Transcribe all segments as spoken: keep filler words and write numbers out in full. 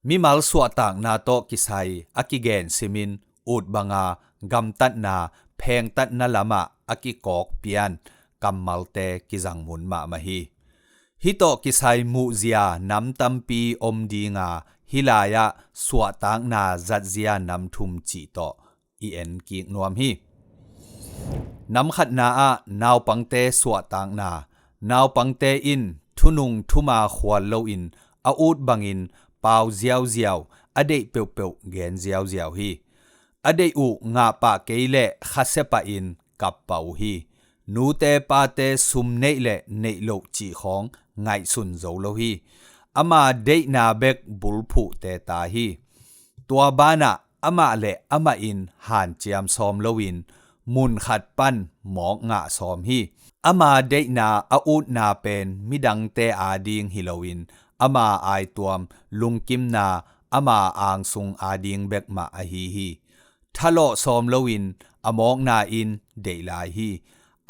Mimal suahtakna tawh kisai a kigen simin ut banga gamtatna phengtatna lamah a kikawk pian kammalte kizang mun mahmah hi. Hih tawh kisai muhzia nam tampi om dinga, hih lai-ah suahtakna zatzia nam thum cih tawh i en kik nuam hi. Nam khatna ah naupangte suahtakna. Naupangte in thunung thuma khual loin a ut bangin pau ziauziau, a deih peuhpeuh gen ziauziau hi. A deih uh ngah pah kei leh khasia pahin kap pah uh hi. Nute pate sum neih le neih loh cih khawng ngaihsun zo lo hi. Ama deihna bek bulphuh teta hi. Tua banah amah le amah in hanciam sawm loin mun khat pan mawk ngah sawm hi. Ama deihna a utna pen midangte ading hi loin ama aituam lungkimna ama angsung ading bek mah ahi hi. Thalawh sawm loin a mawkna in deih lai hi.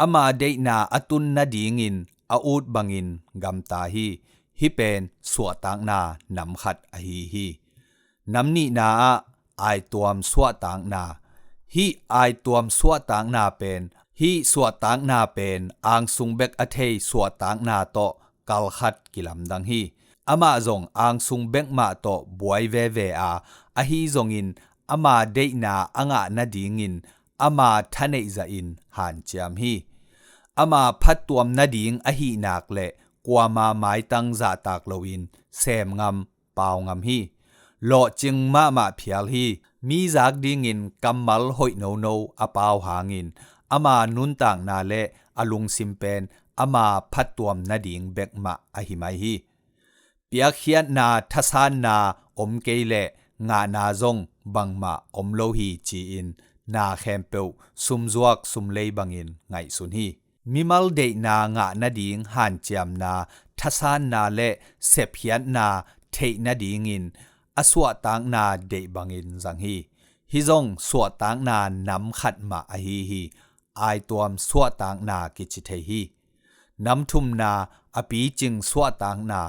Ama deihna a tun nadingin a ut bangin gamta hi. Hih pen suahtakna nam khat ahi hi. Nam nihna ah aituam suahtakna. Hih aituam suahtakna pen, hih suahtakna pen angsung bek a thei suahtakna tawh kalkhat kilamdang hi. Amah zong angsung bek mah tawh buai veve a, ahi zongin ama deihna a ngah nadingin ama thaneih zahin hanciam hi. Ama phattuam nading ahih nak le kuama maitang zahtak loin sem ngam, pau ngam hi. Lawhcing mahmah phial hi. Mi zak dingin kammal hoih nono a pau hangin ama nuntakna le a lungsim pen ama phattuam nading bek mah ahi mai hi. Piakkhiatna, thasanna om kei leh ngahna zong bangmah om lo hi ci-in na khempeuh sumzuak sumlei bangin ngaihsun hi. Mimal deihna ngah nading hanciamna, thasanna le sepkhiatna theih nadingin a suahtakna deih bangin zang hi. Hih zong suahtakna nam khat mah ahi hi. Aituam suahtakna kici thei hi. Nam thumna, a picing suahtakna.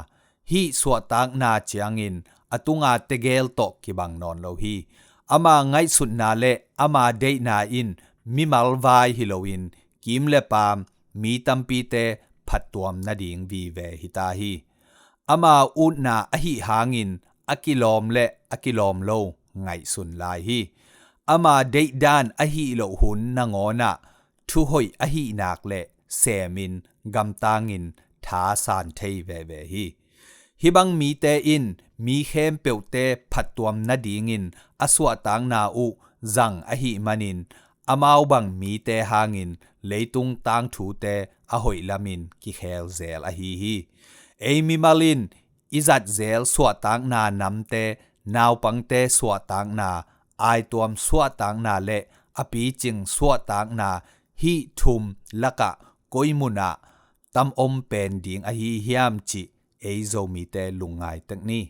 Hih suahtakna ciangin a tunga tegel tawh kibang nawn lo hi. Ama ngaihsutna le ama deihna in mimal vai hi loin kim le paam, mi tampite phattuam nading vive hita hi. Ama utna ahih hangin a kilawm le a kilawm lo ngaihsun lai hi. Ama deihdan ahih loh hun nangawnah thuhoih ahih nak le semin gamtangin thasan thei veve hi. Hih bang mite in mi khempeuhte phattuam nadingin a suahtakna uh zang ahih manin amau bang mite hangin leitung tangthute a hoih lamin kikhel zel ahi hi. Ei mimal in i zat zel suahtakna namte, naupangte suahtakna, aituam suahtakna le a picing suahtakna, hih thum lakah koi munah tam om pen ding ahi hiam cih ei Zomite lungngai tek ni.